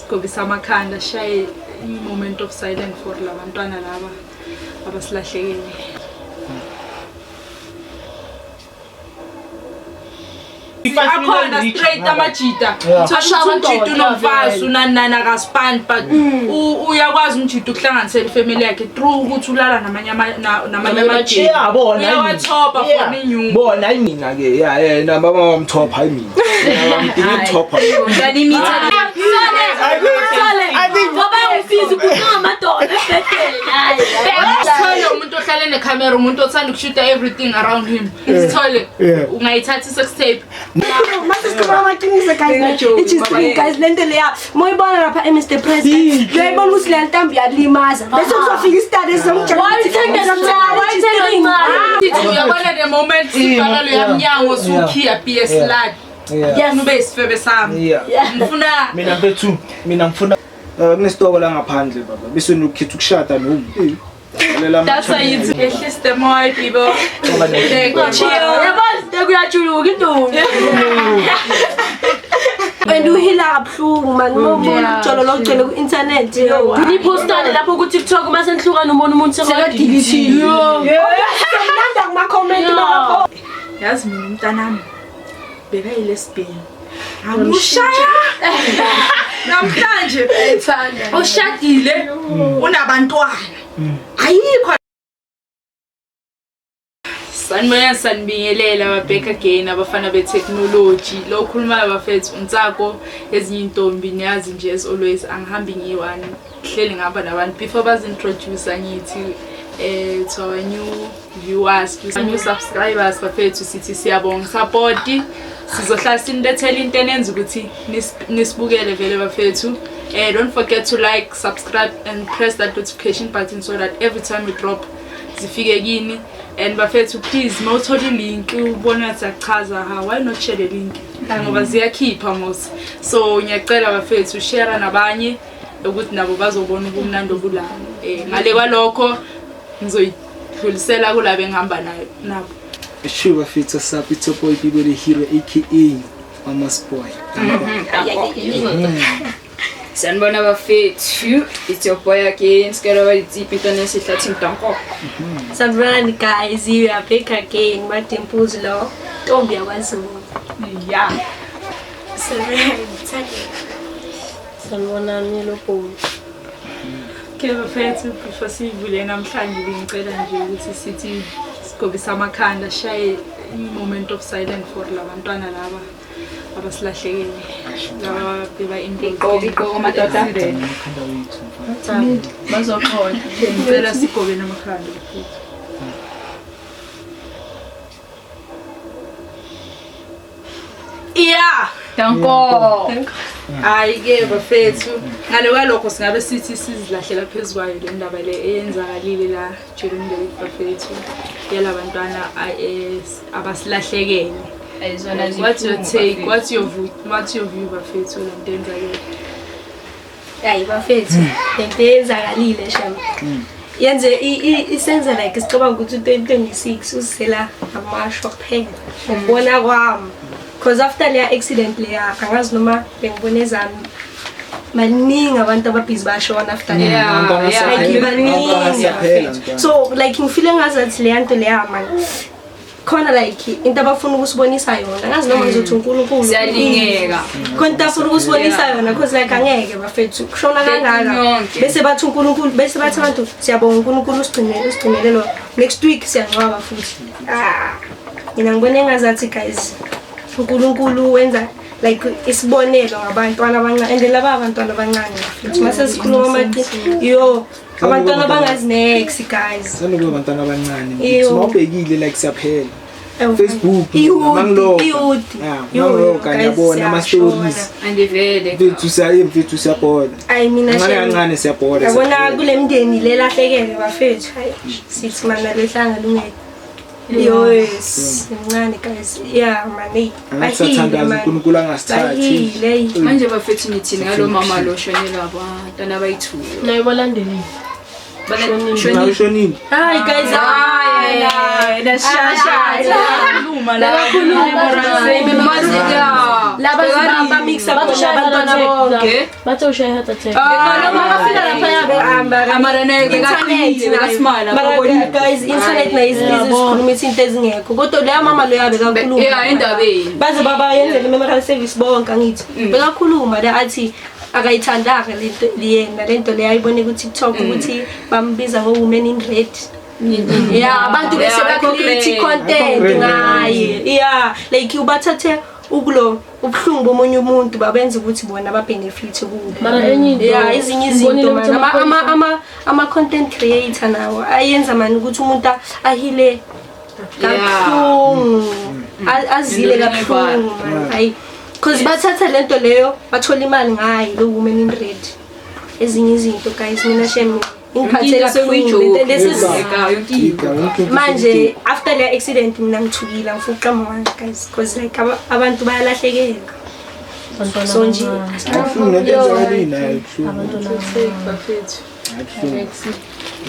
Sigobisa amakhanda, shaye i-moment of silence for labantwana laba abasilahlekele. Akhona straight amajita. Uthola ukuthi umjita unomfazi unani akaspani, but uyakwazi umjita ukuhlanganisela ifamily yakhe through ukuthi ulala namanye namanye amajita. Yeah, bona Uyawathopa for inyungu. Bona hayi mina ke. Yeah, yena baba wamthopha, hayi mina. Ngidinga ukuthopha. Dani mitha. I think Ngoba ufisa ukuncama amadoda ebhedeni. Hayi. Sithole umuntu ohlale nekhamera, umuntu othanda ukushuta everything around him. Sithole ungayithatha i-sex tape. Mase sikhuluma amaqiniso, guys, i-G-string, guys, lento leya moyibona lapha e-Mr President, uyayibona ukuthi leya ntambo iyalimaza, bese kuzofika isitade esizomtshela. Wayithenga imali. Sithi uyabona the moment sivala loya mnyango sukhiya PS lad. Yeah. Ube isifebe sami. Yeah. Ngifuna Mina mfethu, mina ngifuna kunesitoko la ngaphandle baba. Bese nokukhetha ukushada noma. That's why you ehlise moya people. Yabona kuyajuluka intombi. And uhila kabuhlungu man, uma ubona ujolo logcwele ku-internet, yo. Niphostane lapho ku TikTok mase nihlukana ubona umuntu sekadilithile. Semnanda kuma-comment lapho. Yazi mina umntanami bekayilesbian. Amushaya. Namhlanje ushadile, unabantwana. Ayikho. Sanibona, sanibingelela, ba-back again abafana be-technology. Lo okhulumayo bafethu uNtsako, ezinye intombi niyazi nje, as always angihambi ngiyi-one, hleli ngihamba nabantu. Before bazi-introduce, ngithi to our new viewers, to our new subscribers bafethu, sithi siyabonga support. Sizohlala sinilethela into enenza ukuthi nisibukele vele bafethu. Don't forget to like, subscribe and press that notification button so that every time we drop zifike kini. And bafethu, please, mawuthola ilink ubona siyachaza, ha, why not share the link, ngoba ziyakhipha mos. So ngiyacela bafethu, share nabanye ukuthi nabo bazobona ubumnandi obula. Ngale kwalokho ngizoyidlulisela kulabo engihamba nayo nabo. Sure bafethu, what's up? It's your boy Bibo the Hero, aka Mama's Boy. Sanibona bafethu, it's your boy again, Sikelo wa ditsipi ntwana sehlathini, danko. Sanibonani guys, we are back again, Madimpuz lo, ntombi yakwaZulu. Yeah. Sanibonani lo. Okay bafethu, before siyivule namhlanje bengicela nje ukuthi sithi sigobisa amakhanda, shaye i-moment of silence for labantwana laba abasilahlekele, laba beba Igqoke igqoko madoda. Amakhanda wethu mfana. Bazoxola. Ngicela sigobe namakhanda bafethu. Yeah. Danko. Hayi-ke bafethu, ngale kwalokho singabe sithi sizilahlela phezu kwayo le ndaba le eyenzakalile la during the week bafethu, yalabantwana abasilahlekele. Ayizona. What's your take, what's your view bafethu, le nto eyenzakele? Hayi bafethu, lento eyenzakalile sham yenze isenza like sicabanga ukuthi u-2026 uzisela amashwa kuphela, ngokubona kwami, because after leya accident leya, angazi noma bengibone ezami, baningi abantu ababhizi bashona after that. Like baningi. Siyaphela mntwana. So like ngifile ngazathi leya nto leya man, khona like into abafuna ukusibonisa yona, angazi noma ngizothi uNkulunkulu. Siyalingeka. Khona into afuna ukusibonisa yona, cause like angeke bafethu kushona kangaka Yonke. bese bathi uNkulunkulu, bese bathi abantu siyabonga uNkulunkulu usigcinele, usigcinele lo, next week siyangcwaba futhi. Ah, mina ngibone engazathi guys, uNkulunkulu wenza like isibonelo ngabantwana abancane, and laba abantwana abancane bafethu, mase sikhuluma yo, abantwana abangazi next, guys. Sanokuba abantwana abancane. Ew. Mawubhekile like siyaphela. Ewu. Facebook Iwudi, mangiloga. iwudi. Yeah, Yo, mangiloga guys, ngiyabona ama stories. Andivele. Mfethu siya, mfethu siyabhola. Ayi mina Kancane shame. kancane siyabhola. Yabona siyaphela. kule mndeni lelahlekele bafethu, hayi sithi mana lehlanga lungeke. Yes, incane guys. Yeah man, hey. Angathi siyathandaza uNkulunkulu angasithathi. Bahile, hey. Manje bafethu nithini ngalo mama lo shonelwa abantwana abayi-2? Naye balandelile. Nawe ushonile. Hayi guys, Hayi, nashasha. Khuluma la. laba bamixa abantwana bonke. Bathe ushaye heart attack. Amara naye bekaqinile, bekasimala. Mara guys, internet nayo izikhuluma izinto ezingekho. Kodwa leya mama loya bekakhuluma. Yeah, endabeni. Baze babayenzele memorial service bonke angithi. Bekakhuluma la athi akayithandanga lento liyena lento leyo ayibone ku TikTok ukuthi bambiza ngo women in red. Yeah, abantu bese Yeah, ba-create ayikho content grade. ngaye. Yeah, like ubathathe ukulo ubuhlungu bomunye umuntu babenza ukuthi bona ba-benefit kubo. Mara enye into Yeah, ezinye izinto ngibonile man ukuthi ama content creator nawo ayenza mani ukuthi umuntu ahile kabuhlungu, azile Into kabuhlungu man, hayi, because bathatha lento leyo bathola imali ngayo lo woman in red. Ezinye izinto guys, mina shem ingiphathe kabuhlungu lesi. Yonke into. Iga, yonke into. Manje after le accident mina ngithukile, ngifuna ukuqamba manje guys, because like abantu bayalahlekela. Abantwana So nje Ayibuhlungu lento eyenzakalile nayo, ibuhlungu. Abantwana. Bafethu. Ayibuhlungu.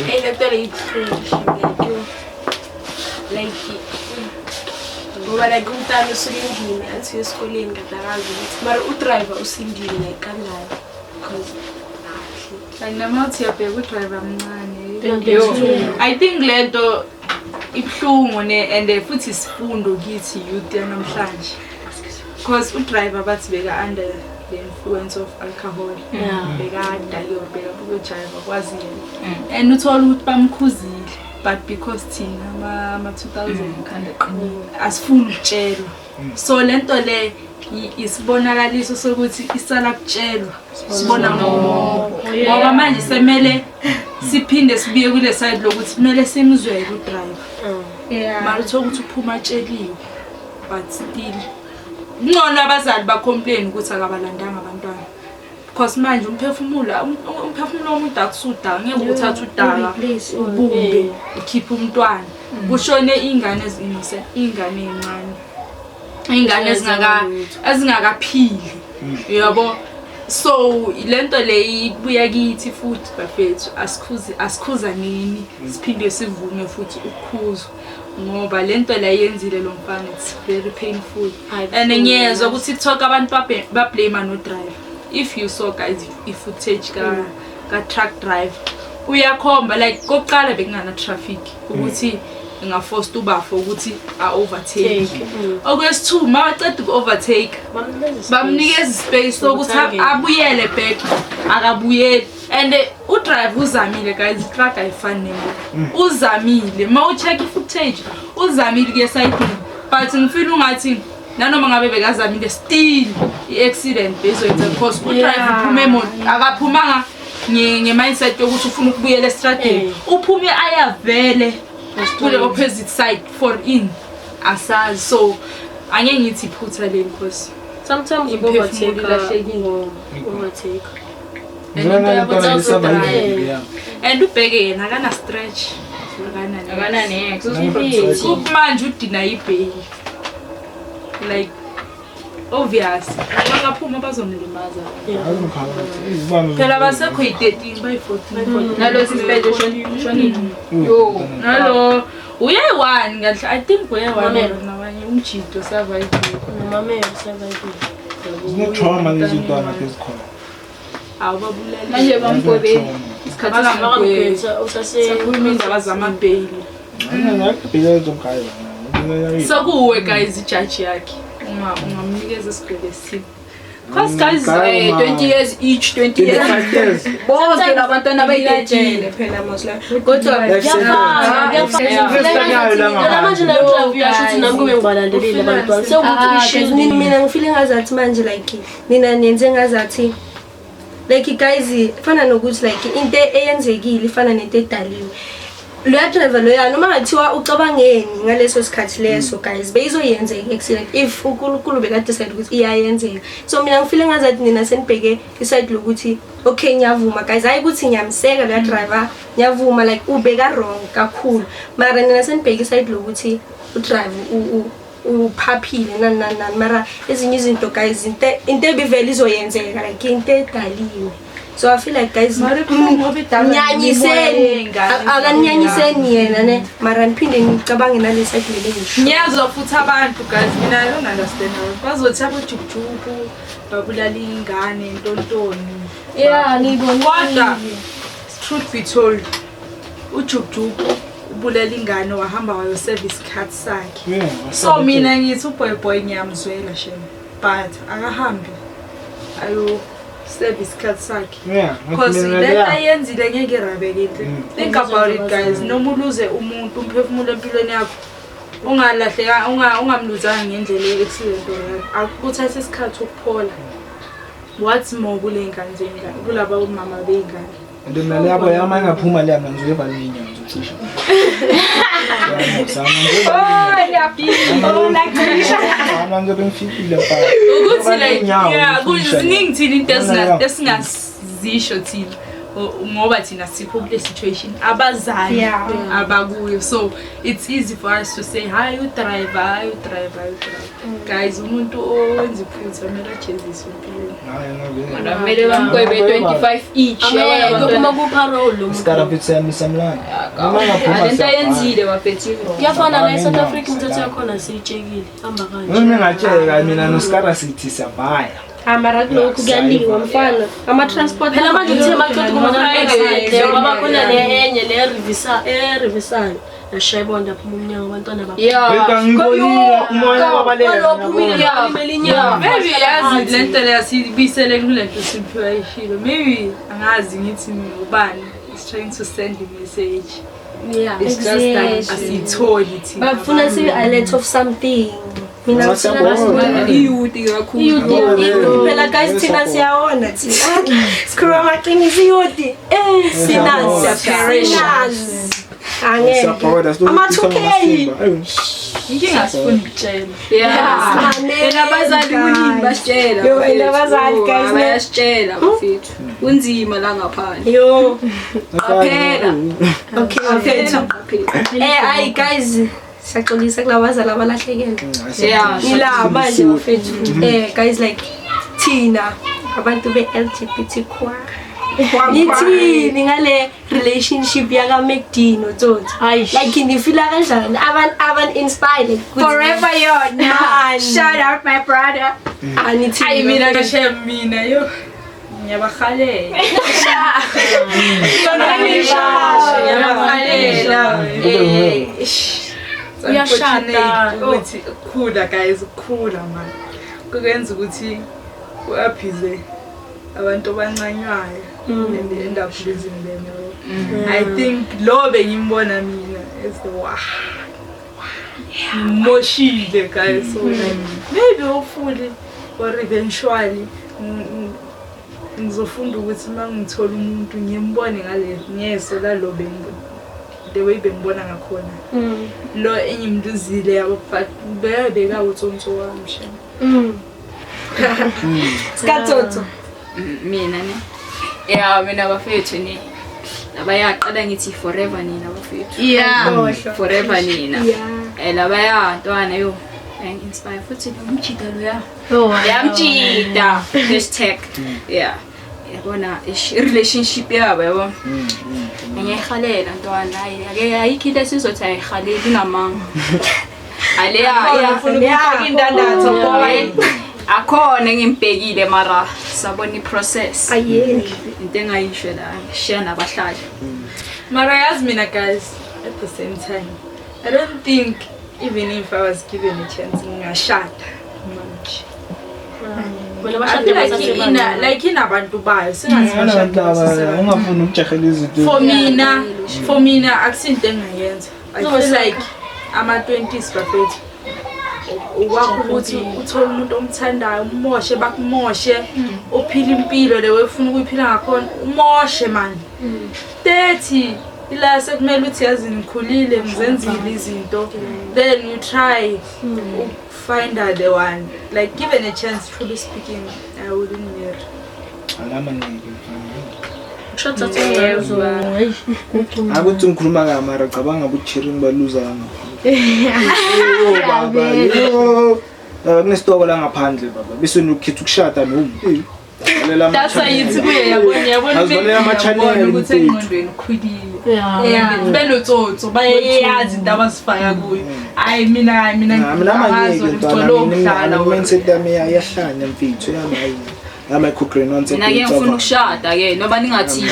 Hey, le nto le ibuhlungu like yo. Like ngoba like umntana usuke endlini athi uye esikoleni kade akazi ukuthi mara udriver usindile like kanjani because Like noma uthi uyabheka udriver mncane. Yo. I think lento ibuhlungu ne and futhi isifundo kithi youth yanamhlanje. Because udriver bathi beka under the influence of alcohol. Bekadaliwe, beka ukujiva kwazi yena. And uthola ukuthi bamkhuzile, but because thina ama 2000 asifuni ukutshelwa. So lento le isibonakaliso sokuthi isala kutshelwa sibona ngoba ngoba manje semele siphinde sibuye kule side lokuthi kumele simzwele udriver. Mara uthola ukuthi uphuma atsheliwe, but still kungcono abazali bacomplain ukuthi akabalandanga abantwana, because manje umphefumulo womuntu akusudaka, ngeke uthathe udaka ubumbe ukhiphe umntwana kushone iy'ngane ezi-innocent, iy'ngane ey'ncane, iy'ngane ezingakaphili, yabo. So lento le ibuya kithi futhi bafethu, asikhuzi, asikhuzaneni, siphinde sivume futhi ukukhuzwa, ngoba lento le yenzile lo mfana, it's very painful. And ngiyezwa ku-TikTok abantu bablame no-driver. If you saw guys i-footage ka-truck driver, uyakhomba like kokuqala bekungana traffic ukuthi ingaforced ubafo ukuthi a-overtake. Okwesi-two, mabaceda uku-overtake bamnikeza ispace sokuthi abuyele back, akabuyeli. And udriver uzamile guys, itruck ayifani nemoto, uzamile. Ma ucheck i-footage, uzamile kuye esayidini, but ngifeel ungathi nanoma ngabe bekazamile, still i-accident bezoyenza because udriver uphume emoto, akaphumanga nge-mindset yokuthi ufuna ukubuyela estradeni, uphume ayavele kule opposite side for in asazi. So angeke ngithi iphutha leli because Sometimes imphefumulo overtake ilahlekile. Overtake. Ngibona lentwana lisurvive, yeah. And ubheke yena akana stretch, akana. Akana nex. Kumanje udina ibheki, like obvious bangaphuma bazomlimaza. Azimphakathi, izibani. Phela basekho yi-13, bayi-14. Nalo sisibhedle shonile. Yo. Nalo uyayi-one kahle, I think uyayi-one. Mamelo. Nabanye umjido survive. Nomamelo survive. Zine-trauma lezi ntwana ezikhona. Awubabulali. Manje bamgwebeni. Isikhathi. Bakamgwebe. Usase Sakhuluma indaba zamabheyili. Ngiyakubheka. Sekuwe guys, ijaji yakhe ungamnikeza isigwebo esithile, cause guys 20 years each, 20 years. 25 years. Bonke labantwana Bayajele bayi-13. phela mos la, kodwa Life sentence. Phela manje nayo drive uyasho ukuthi nami kube ngibalandelile abantwana sekuthi ishiye. Mina ngifile ngazathi manje like nina nenze ngazathi like guys ifana nokuthi like into eyenzekile ifana nento edaliwe. Loya driver loya, noma ngathiwa ucabangeni ngaleso sikhathi leso guys, beyizoyenzeka i-accident if uNkulunkulu bekadecide ukuthi iyayenzeka. So mina ngifile ngazathi nina senibheke iside lokuthi okay, ngiyavuma guys, hayi ukuthi ngiyamseka loya driver, ngiyavuma like ubeka wrong kakhulu, mara nina senibheke iside lokuthi udrive uphaphile nani nani nani. Mara ezinye izinto guys, into ebivele izoyenzeka, like into edaliwe. So I feel like guys, Mara kubuhlungu ngoba idalwa nyanyiseni, imimoya yey'ngane. akaninyanyiseni yena ne, mara niphinde nicabange nale side leli ngisho. Ngiyazwa futhi abantu guys, mina I don't understand abantu. Bazothi abojukujuku babulala iy'ngane ntontoni. Yeah, ngiyibonile. Kodwa truth be told, ujukujuku ubulala ingane wahamba wayoserve isikhathi sakhe. Yeah, So mina ngithi uboy boy ngiyamzwela shem, but akahambi ayo serve isikhathi sakhe. Yeah, Because mina le nto leya- ayenzile ngeke irabeke. Think about it guys, noma uluze umuntu umphefumulo empilweni yakho ungalahleka ungamluzanga ngendlela e-accident or whatever. Akuthatha isikhathi ukuphola. What's more kule ngane zengane, kulaba omama bey'ngane. And mina leyabo yami ingaphuma leya mina ngizoyivala iy'nyawo ngizocisha. Mina ngizobe ngifikile mfana. Ukuthi like Iy'nyawo yeah, ngizocisha. kuziningi thina into Yabo. esingazisho thina ngoba thina sikho kule situation abazali Yeah. abakuyo, so it's easy for us to say hayi udriver, hayi udriver, hayi udriver. Guys, umuntu owenza iphutha kumele ajeziswe empilweni. Hayi, ngabe. Mara kumele bamgwebe 25 each. Angeke kuphuma ku-parole lo muntu. Isikara mfethu siyami samlana. Noma ngaphuma Lento siyabhala. ayenzile bafethu. Kuyafana la e-South Ngiyabhala Africa imithetho ngiyabhala. yakhona siyitshekile. Hamba kanje. Noma ngingatsheka mina noSkara sithi siyabhaya. Ah, mara kulokhu kuyaliwa mfana. Ama-transport Phela manje kuthe maqeda kuma Friday. Friday kwaba khona le enye le revisa erevisayo. Yashayibonda phuma umnyango abantwana ba. Yeah. Beka ngibonile umoya wabaleka. Kwalophumile Yeah. limele inyawo. Maybe yazi le nto leyo siyibuyisele kule nto simphiwa ishilo. Maybe angazi ngithi mina ubani is trying to send a message. Yeah. It's just that Exactly. asiyitholi thina. Bafuna sibe-alert of something. Mina Ngoba siyabona. Iyuti kakhulu. Iyuti phela guys, thina siyawona thina. Sikhuluma amaqiniso iyuti. Eh, sinazi. Sinazi. Angeke. Siyabhoda Ama-2K. Inkinga sifuna ukutshela. Yeah. Simanele, And abazali kuningi guys. basitshela. Yo, and bafethu. abazali, Oh, guys, ne? bayasitshela bafethu. Kunzima la ngaphandle. Yo. Qaphela. Okay, bafethu. Qaphela. Eh, ayi guys, siyaxolisa kulabazali abalahlekelwe. Yeah. Ila manje bafethu. Eh, guys, like thina abantu be-LGBTQ. Nithini ngale relationship yaka McD noTsotsi? Hayi. Like nifila kanjani? Aban inspired like ukuthi- Forever yona. Man. Shout out my brother. Ah, nithini? Ayi mina kashe mina yo. Ngiyabahalela. Ngiyabahalela. Eh, ish. It's Uyashada. unfortunate ukuthi ukukhula guys, ukukhula man. Kukenza ukuthi uaphize abantu abancanywayo and they end up losing them. Yabo. I think lo bengimbona mina as the wow. Moshile guys, so like maybe hopefully or eventually ngizofunda ukuthi uma ngithola umuntu ngimbone ngale ngeso lalo the way bengibona ngakhona lo engimluzile yabo, but beka utsonso wami shem. Sikatsotso. Mina ne. Yeah, mina bafethu ne. Labayaqala ngithi forever nina bafethu. Yeah. Forever nina. Yeah. Eh labaya ntwana yo. Inspire futhi umjida loya. Oh, Yamjida. Hashtag. Yeah. Yabona relationship yabo yabo. Ngiyayihalela ntwana hayi ake ayikho into esizothi ayihaleli inamanga. Aleya Ufuna ukufaka indandatho boy. Akhona ngimbhekile mara sabona iprocess. Aye. Into engayisho la share nabahlali. Mara yazi mina guys, at the same time I don't think even if I was given a chance ngingashada manje. Bona I bashade feel like basasebancane. like inabantu bayo singathi Abantu bashada laba basasebancane. ungafuni ukujahela izinto. For mina akusinto engayenza. I feel like ama-20s bafethu ukwakho ukuthi uthole umuntu omthandayo umoshe bakumoshe uphile impilo le wefuna ukuyiphila ngakhona umoshe manje. 30 ila sekumele uthi yazi ngikhulile ngizenzile izinto, then you try find out the one. Like given a chance, truly speaking, I wouldn't marry. Alama ngeke mfana. Ushada tsotso. Akuthi ngikhuluma ngamara cabanga ukuthi baluza ngaphandle. Yo baba, yo. Kunesitoko la ngaphandle baba. Bese nokukhetha ukushada no. That's why yithi kuye yabona yabona Azivalela ama-channel ukuthi mfethu. engqondweni ukhulile. Yeah. Benotsotso bayayazi into abazifaka kuyo. Hayi mina hayi mina Mina angazi mangeke ngicela ntwana ukudlala mina mindset yami iyahlanya mfethu yami hayi yami ayikho nonsense. Mina ke ngifuna ukushada ke noba ningathini.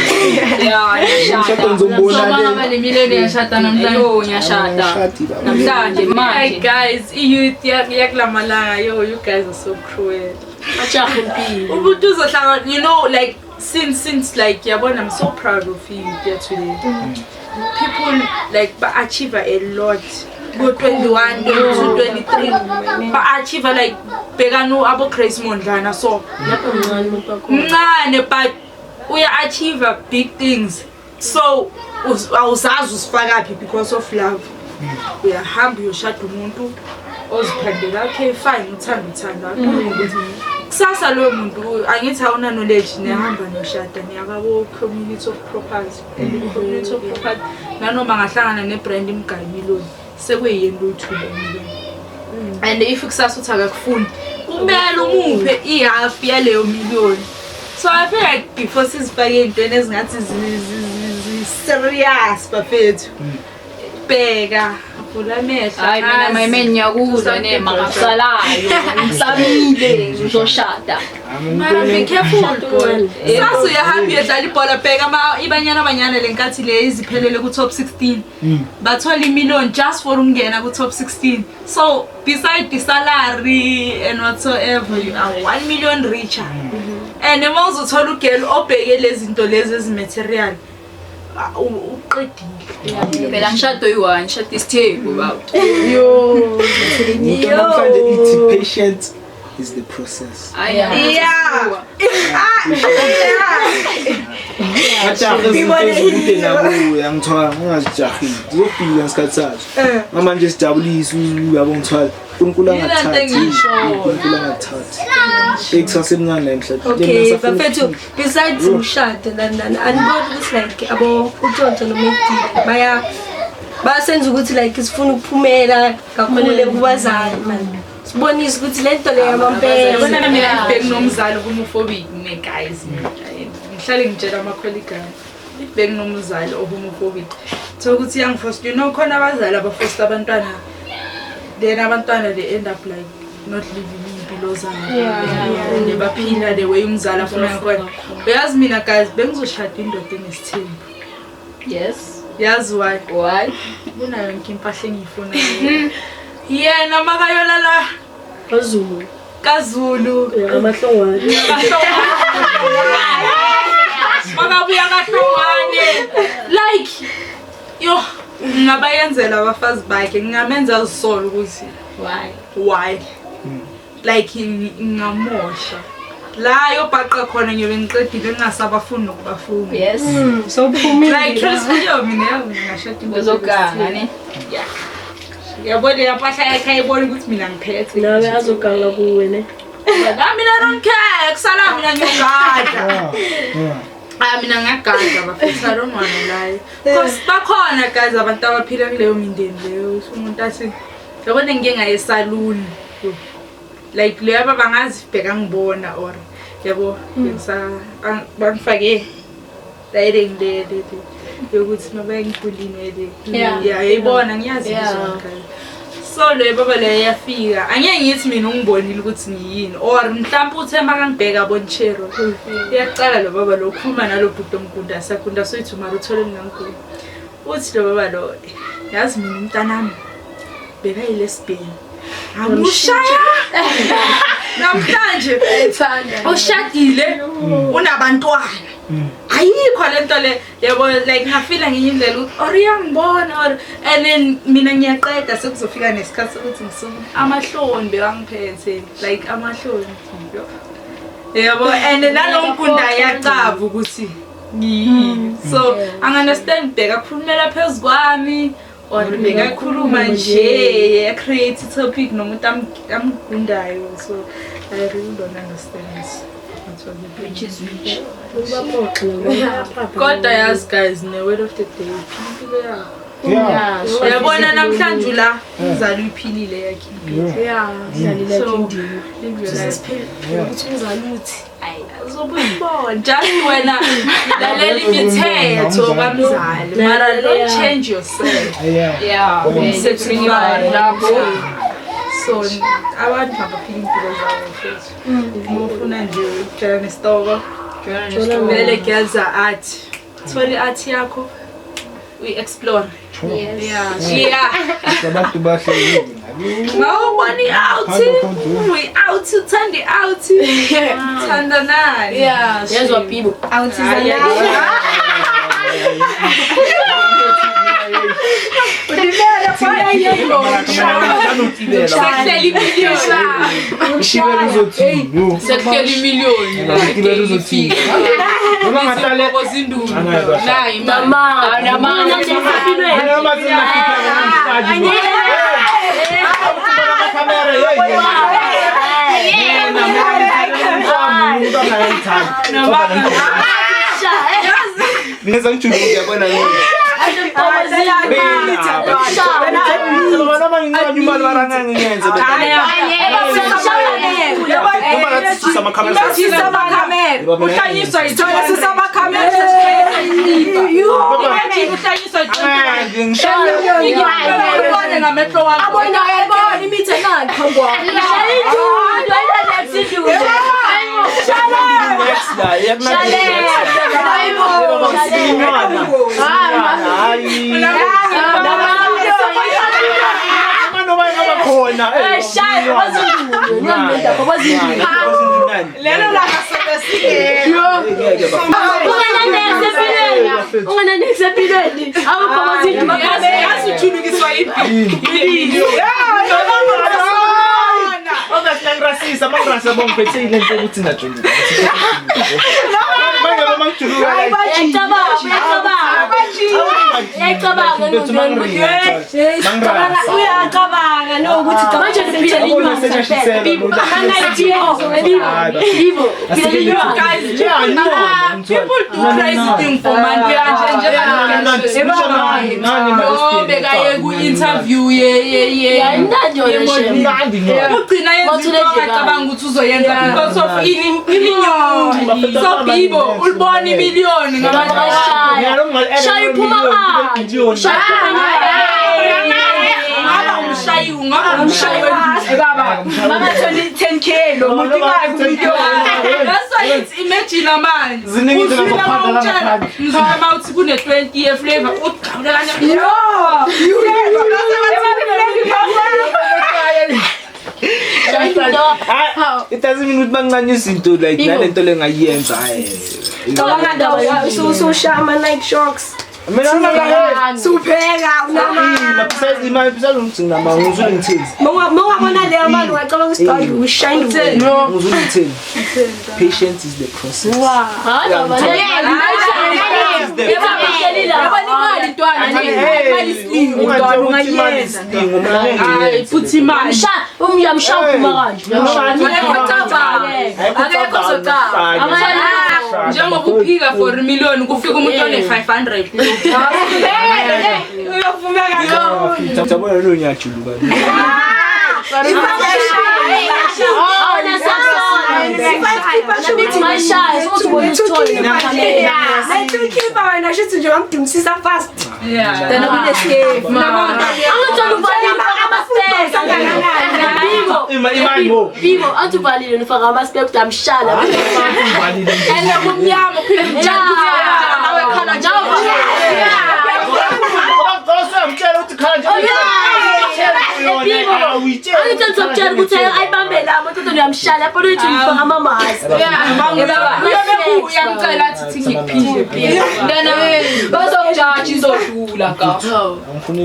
Ya, Umshado ngiyashada. ngizombona Sobanga le. bale milele yashada namhlanje. Yo, ngiyashada. Angishadi baba. Namhlanje Hey manje. guys, i-youth yakulamalanga, yo, you guys are so cruel. Ajahe impilo. Umuntu uzohlanga, you know, like since like yabona, I'm so proud of you here today. People like ba-achieve a lot. Go 21, 22, 23. Ba-achieve like bhekano abo Grace Mondlana so Lapho mncane umuntu wakho. mncane but uya-achieve big things. So awuzazi usifakaphi because of love. Uyahamba uyoshada umuntu oziphandela okay fine uthanda uthanda ukuthi kusasa loyo muntu angithi awuna knowledge niyahamba noshada niyakabo community of property and community of property nanoma ngahlangana ne-brand imgayi miloni sekuyiyento oyithule miloni and if kusasa uthi akakufuni kumele umuphe i-half yaleyo miliyoni. So I feel like before sizifake ey'ntweni ezingathi zi-serious bafethu, bheka vula amehlo. Hayi mina my man ngiyakuzwa ne makasalayo. Ngisabile ngizoshada. Mara be careful boy. Sasa uyahamba uyodlala ibhola bheka ama ibanyana banyana lenkathi le iziphelele ku top 16. Bathola imillion just for ukungena ku top 16. So beside the salary and whatsoever you are 1 million richer. And uma uzothola ugirl obheke lezi zinto lezi ezimaterial uqedile. Phela ngishado yi-one, ngishada isithembu baba. Yo. Into namhlanje ithi patience is the process. Hayi. Yeah. Ajahe izinto ezikude nakuwe angithola ungazijahile. Zizofika ngesikhathi sazo. Manje sijabulise uyabo ngithola. uNkulunkulu Yile nto angathathi. engiyishoyo. uNkulunkulu angathathi. Ekusasemncane la emhlabeni. Okay, bafethu besides umshado nani nani aniboni ukuthi like abo uTsotso noMedi baya basenza ukuthi like sifuna ukuphumela kakhulu kubazali man. Sibonise ukuthi le nto leyo yamampela. Yabona mina ngibheki nomzali homophobic ne guys. Ngihlale ngitshela ama-colleague ami. Ngibheki nomzali o-homophobic. Thola ukuthi iyangifosta, you know khona abazali abafosta abantwana. Then abantwana they end up like not living impilo zabo. And baphila the way umzali afuna ngakhona. Uyazi mina guys bengizoshada indoda enesithembu. Yes. Yazi why? Why? Kunayo yonke impahla engiyifunayo. Yena makayolala KwaZulu. kaZulu. Amahlongwane. Makabuya kahlongwane. Like yo ngingabayenzela abafazi bakhe ngingamenza azisole ukuthi Why? why like ngingamosha la yobhaqa khona ngiyobe ngiqedile ngingasabafuni nokubafuna. Yes. So phumile. Like trust me mina yazi ngingashada indoda Uzoganga ne. Yabona yapahla yakhe ayibona ukuthi mina ngiphethe. Nawe azoganga kuwe ne. Ah, mina I don't care. Kusala mina ngiyogada. Ah mina ngiyagada bafethu I don't wanna lie. Because bakhona guys abantu abaphila kuleyo mindeni leyo. Umuntu athi yabona ngike ngaye esaluni. Like leyo baba ngazi bheka ngibona or yabo ngisa bangifake lighting le yokuthi mabayengigulile le. Yeah. Yeah, yayibona ngiyazi Yeah. nje. So le baba le yafika angeke ngithi mina ungibonile ukuthi ngiyini or mhlawumbe uthe makangibheka abonchero iyaqala lo baba lo ukhuluma nalo bhuti omgunda sakunda soyithi mara uthole mina ngigula uthi lo baba lo yazi mina umntanami bekayi-lesbian amushaya namhlanje ushadile unabantwana ayikho lento le yabo like ngafila ngenye indlela ukuthi or iyangibona or and then mina ngiyaqeda sekuzofika nesikhathi sokuthi ngisuke amahloni bekangiphethe like amahloni yabo and nalo mkunda iyacava ukuthi ngiyini so angi-understand bheka khulumela phezu kwami or bekakhuluma nje create topic nomuntu amgundayo so I really don't understand what was Which is which? Ubaphoxe nabo. Kodwa yazi guys ne-word of the day phila impilo yakho. Yeah. Uyabona namhlanje la umzali uyiphilile yakhe impilo. Yeah. Dlalile So, yakhe indima. live your life. Ukuthi umzali uthi Hayi. Uzobona just wena lalela imithetho kamzali mara don't change yourself. Yeah. Lapho so abantu abaphila impilo zabo mfethu. Uma ufuna nje ukutshela nesitoko vele girls are art. Thola i-art yakho uyi-explore. Yes. Yeah. Abantu bahle. Ngawubona i-out. We-out uthanda i-out. Thanda nani. Yeah. Yezwa Bibo. Out is Sekuhleli imiliyoni. People do crazy thing for money. Interview because of so people ulibona imiliyoni ngaba 10K lo muntu imali kumiliyoni. That's why it's imagine manje. Ngizama uthi kune 20 ye flavor uqhamuka kanje. No. It doesn't mean ukuthi bancane izinto like nalento lengayenza. Cabanga usushaya ama Nike Shocks. Mina supheka unamanga. Besides imali besides ngigcina mama ngizwe ngithini. Mawabona leyo mali ungacabanga ukuthi ushine. Ngizwe ngithini. Patience is the process. Wow. Njengoba uphika for million kufika umuntu one 500. Uyavumeka lo ngiyajuluka.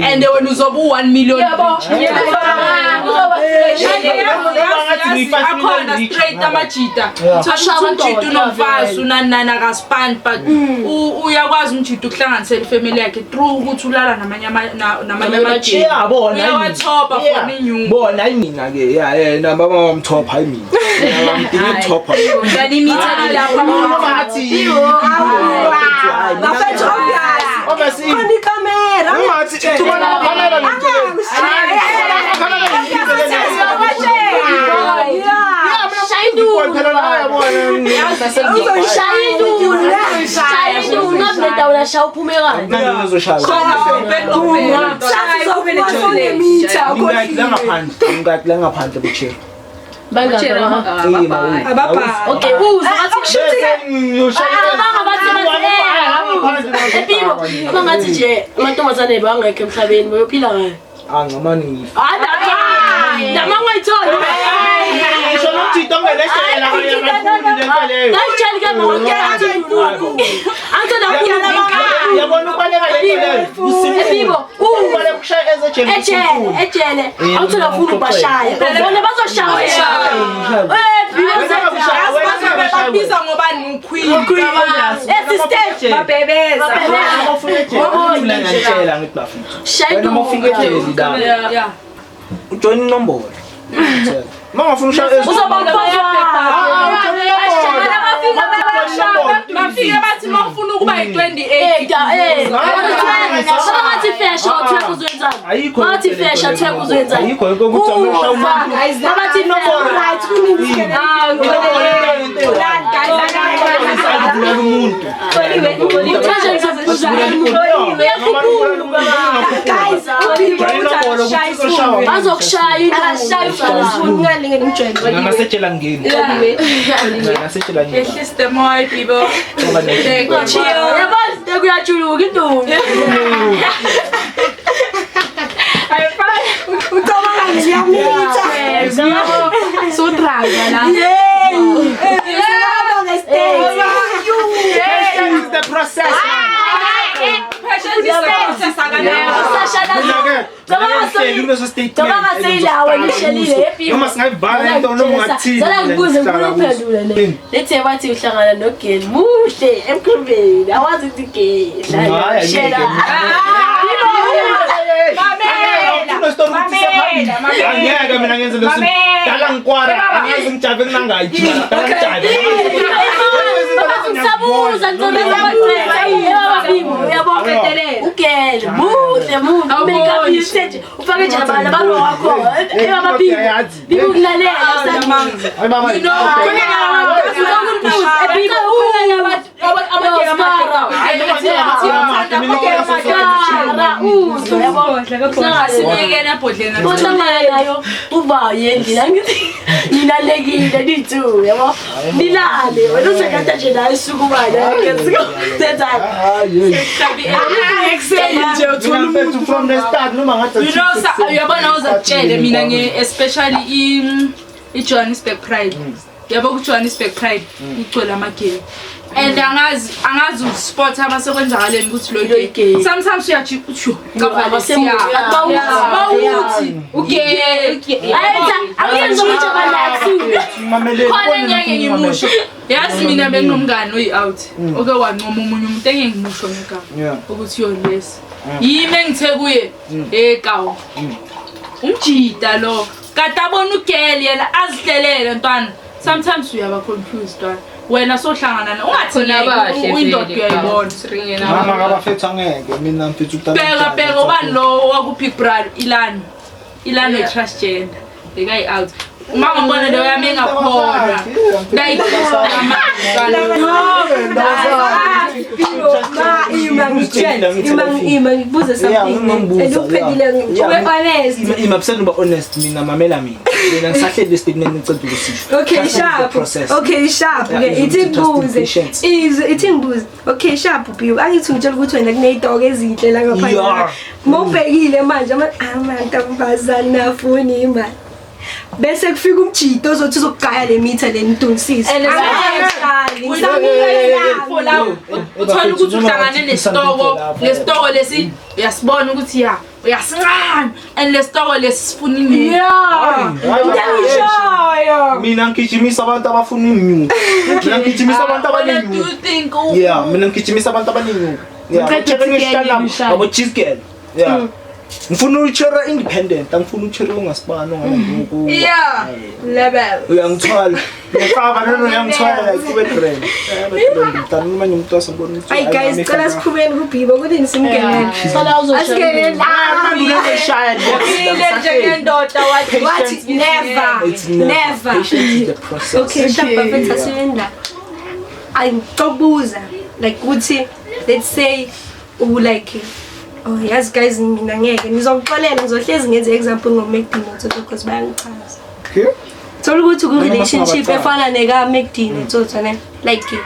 And when uzobu 1 million akhona straight amajita umjita unomfazi unanana akaspan but uyakwazi umjita ukuhlanganisela ifamily yakhe through ukuthi ulala namanye amajita uyawathopa for inyungu bona hayi mina ke yena baba wamthopha hayi mina ngidinga ukuthopha ngani imitha lapha bathi bafethu obvious khona ikamera ungathi ithubana amakhamera Phela la yabona. Uzoyishaya intuli. Shaya intuli nakunendawo la shaya uphume kanje. Nani uzoshaya? Ngingati la ngaphandle bucheri. Bangaka. Okay, uzo bathi abangathi nje amantombazane bangekho emhlabeni bayophila ngayo. Ah ngamani ngifa. Hayi nama ngayitholi. Ngisho nomjito ongeleshela ngiyafuna leyo. Ngayitshela ke mama angithanda ukuphila. Yabona ubaleka leyo. Ebibo ubaleka ukushaya ezejele. Ejele. Awuthola ufuna ubashaya. Bona bazoshaya. Babiza ngobani uQueen. Esistep babebeza. Ngiyakutshela ngithi bafuna. Wena mawufika ejele la. Yeah. Ujoin inombolo. Mangafuna ushaya Uzobona bafike bathi mawufuna ukuba yi28 bathi fesha uthweka uzoyenzani? Bathi fesha uthweka uzoyenzani? Ayikho ukuthi awushaya umuntu. Bathi inombolo right kuningi. Ubulala umuntu. Bazokushaya Nasetshela ngeni. Nasetshela ngeni. Ehlise moya people. Yabona kuyajuluka intombi. Ucabanga ngiyamitha. So drive la. Patience is the process. Patience is the process. Noma singayibhala into noma ungathini. Sala ngibuze ngikuphendule le. Lethe bathi uhlangana noGel muhle emkhubeni. Awazi ukuthi gay. Shela. Angeke mina ngenze leso. Dala ngikwara angazi ngijave kunangayi. Dala ngijave. Ngisabuza ngicela uyabona uGel muhle muhle make up usage ufake nje abantu abantu wakho ebababili bikulalela You know ninalekile nithu yabo nilale wena usekade nje naye sukumana nje uthola umuntu from the start noma ngathi you know uyabona uzakutshele mina nge especially i Johannesburg Pride yabo ku Johannesburg Pride ugcwele amagay and angazi uspot abasekwenzakaleni ukuthi lo gay sometimes uyathi uthi bawuthi ugay akuyenza ukuthi abalathi khona ngeke ngimusho yazi mina benginomngani oyi out oke wancoma omunye umuntu engeke ngimusho ngegama ukuthi yo lesi yimi engithe kuye ekawu umjida lo kade abona ugel yena azihlelele ntwana sometimes uyaba confused ntwana wena sohlangana na ungathi uyindoda uyayibona mama kabafethu angeke mina mfethu ukuthatha bheka ubani lo waku Big Brother Ilano transgender bekayi out uma ngibona leyo yami engakhona like ima ngibuze something eluphelile ube honest ima absent uba honest mina mamela mina mina ngisahleli statement ngicela ukusisho okay sharp okay sharp ke ithi ngibuze ithi ngibuze okay sharp biu angithi ngitshela ukuthi wena kuneyidog ezinhle la ngaphandle mawubhekile manje amantombazana afuna imali bese kufika umjito ozothi uzokugaya le mitha le ntunsisi uthola ukuthi uhlangane nesitoko lesi uyasibona ukuthi ya uyasincane and lesitoko lesi sifuna imali yeah mina ngigijimisa abantu abafuna imnyuku mina ngigijimisa abantu abanenyuku yeah mina ngigijimisa abantu abanenyuku yeah abo cheese girl yeah Ngifuna uchera independent, angifuni uchera ongasibani ongangoku. Yeah. Level. Uyangithwala. Ngiyaqaba nano uyangithwala like kube grand. Kube grand. Mntana manje umuntu wasabona ukuthi Ay guys, cela siphumeni kuBhibo kuthini simngenele. Sala uzoshaya. Asingenele la. Ngiyashaya Ile njengendoda wathi Wathi never. It's never. Never. Patience is the process. Okay, sharp bafethu asiyeni la. Angixobuza like ukuthi let's say u like oh yes guys mina ngeke nizongixolela ngizohlezi ngenze example ngo-McD noTsotso because bayangichaza. Okay. Thola ukuthi Noma ku-relationship singabaqala. efana neka-McD noTsotso ne like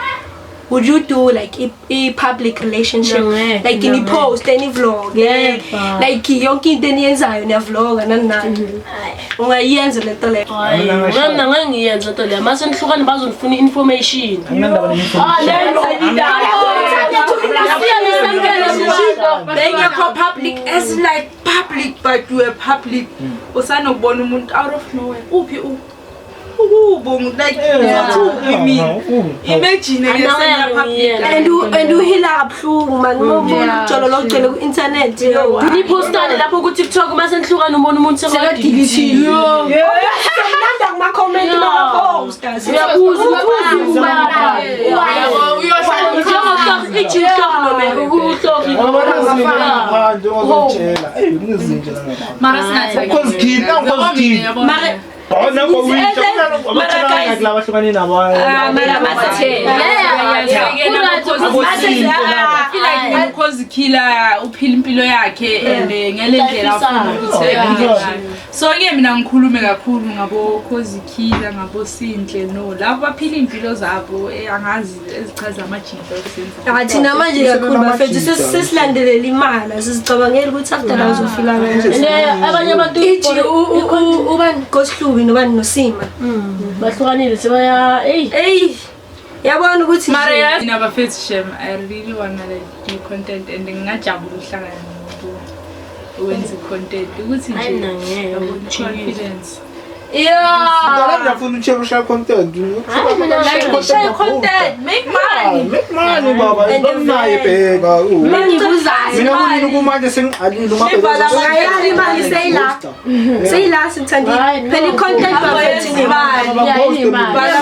would you do like i-public relationship No, ngeke, like no, ni-post ni-vlog Never. like yonke into eniyenzayo niyavloga nani nani ungayenza le nto leyo? Hayi, mina ngeke ngiyenze lento leyo. Mase nihlukane bazonifuna i-information. Anginandaba ne-information. Ah, leyo. Bengekho public as like public but you were public. Usanokubona umuntu out of nowhere. Uphi u? Ukubo like uphi mina? Imagine Anangeke ngesenya public. ngiyenze. And uhila kabuhlungu man uma ubona umjolo lo ugcwele ku-internet yo. Niphostane lapho ku-TikTok mase nihlukane ubona umuntu sekadelete. Semnanda kuma-comment makaposta. Uyabuza ukuthi ubaba. Yabo uyohlala Njengohlobo ithi uhlobo noma uhlobo. Ngoba ngaphandle ongazongitshela. Ey, kunezinto la ngaphandle. Mara singathi Ukhozikini, ukhozikini. Mara Bona ngowintsha kunalabo kulaba ahlukane nabo. Mara masithe. Ukhozikila uphila impilo yakhe and ngale ndlela afuna ukuthi aphile ngayo. So ke mina ngikhulume kakhulu ngabo Khozikila ngabo Sinhle no labo baphila impilo zabo angazi ezichaza amajita okusenza. Ah, thina manje kakhulu bafethu sesilandelela imali asizicabangeli ukuthi after la uzofila kanjani. Ne abanye abantu Ithi ubani Gosihlubi nobani noSima. Bahlukanile sebaya ey. Ey yabona ukuthi Mara yazi mina bafethu shem I really wanna like do content and ngingajabula ukuhlangana nomuntu owenza content ukuthi nje Hayi, mina ngeke, yabona, confidence. Yeah. Dala ngiyafuna uchera ushaya content. Like share content, make money. Make money baba, naye bheka. Mina ngibuzayo. Mina kunini kumanje sengiqalile uma Nibhala Ungayali imali seyila. Seyila sithandile. Hayi, no. Phela i-content bafethu imali. Bhala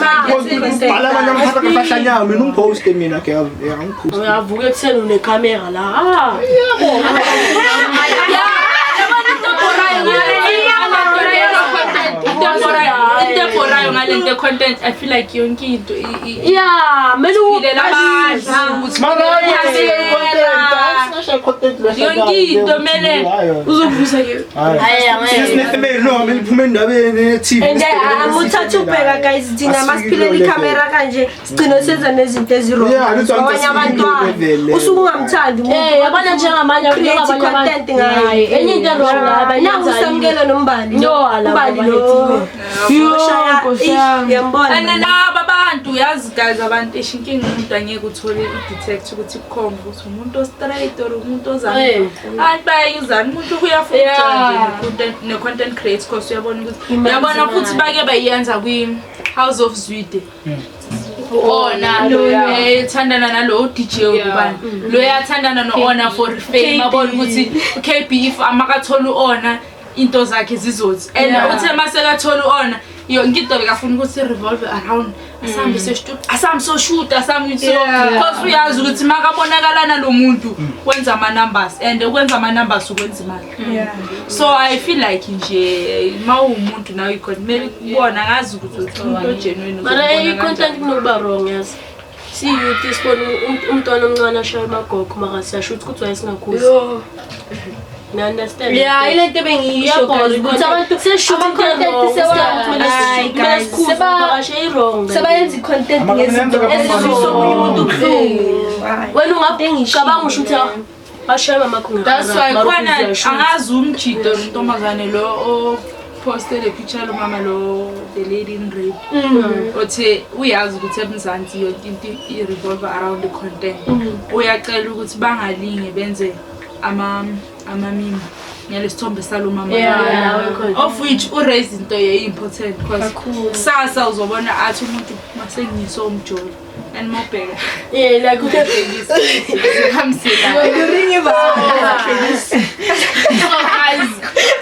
abantu abahamba kafahlanya mina ungiposte mina girl. Yeah, angiposte. Uyavuka ekuseni unekhamera la. Ah. Into eborayo ngale nto content I feel like yonke into Yeah, mele iphilela abantu ukuthi Mara content, content yonke into mele uzovusa ke. Hayi, angeke. Sinesifemeli no, mina ngiphume endabeni e-TV. And amuthatha ubheka guys thina masiphilela ikhamera kanje sigcine senza nezinto ezi-wrong. Yeah, lutho Abanye abantwana level. usuke ungamthandi umuntu. Eh, yabona njengamanje Create abanye content ngayo. Hayi, enye into wrong la Nangu abayenzayo. samukela nombali. No, ala, Umbali lo. Yo, Oshaya, Nkosi ish, yami. uyambona. And laba abantu yazi guys abantu eshinkinga umuntu angeke uthole i-detect ukuthi kukhomba ukuthi umuntu o-straight or umuntu ozani. Eh. Abantu bayayuzana umuntu uyafuna Yeah. ukujwayela nje ne-content create cause uyabona ukuthi uyabona futhi bake bayenza kwi-House of Zwide. Ona ethandana nalo DJ ubani lo yathandana no-Ona for fame abona ukuthi KB if amakathola u-Ona into zakhe zizothi and uthe masekathola u-Ona yonke into bekafuna ukuthi revolve around asambe seshoot asambe soshoot asambe so because uyazi ukuthi makabonakala nalo muntu wenza ama numbers and ukwenza ama numbers ukwenza imali. So I feel like nje mawumuntu nawe ikhona kumele ukubona ngazi ukuthi umuntu ogenuine Mara uzobona i-content kanjani. kunokuba wrong yazi. Si-youth sibona umntwana omncane ashaya amagogo mara siyasho ukuthi wayesingakhuzi. Ni understand? Yeah, ile nto bengiyisho Iyabhora guys ukuthi abantu seshoot into ama-content wrong. Hayi, guys, i-wrong. sebayenza i-content ngezinto ezizwisa omunye umuntu ubuhlungu. Hayi. Wena ungacabanga usho ukuthi bashaya mamakho That's why khona angazi umjido ntombazane lo o-poste le picture lo mama lo the lady in red. Othe uyazi ukuthi eMzansi yonke into i-revolve around the content. Uyacela ukuthi bangalinge benze ama meme. Ngalesithombe salo mama of which u-raise into ye-important because kusasa uzobona athi umuntu masengiso umjolo and mobheka Yeah, like zihamsela. So guys,